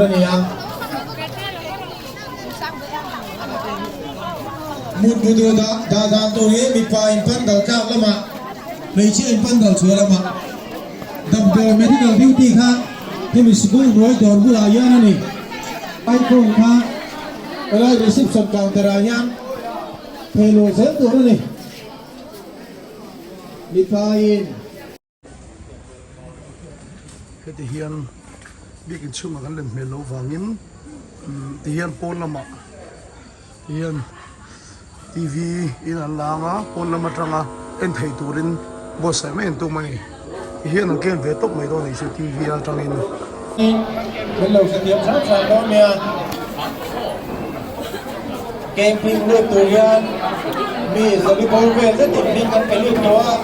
A ni a. Mutbu tur dah dah dan tur hi mipa in pandal tlak lamah hmeichhia in pandal chhuah lamah damdawi medical duty kha hemi sikul hnuai dawr bulah hian a ni. Icon kha helai reception counter ah hian thehluh zel tur a ni. Mipa in. Heti hian biakin chhungah kan lem hmel loh vangin ti hian pawn lamah ti hian T V in an lang a pawn lam atanga en theih turin buatsaih mai an tum a ni ti hian an ken ve tawp mai dawn a nih chu T V atangin. Min lo hrethiam hram hram dawn nia. Camping lut tur hian mi zali bawr vel zetin hming kan pe lut tawh a.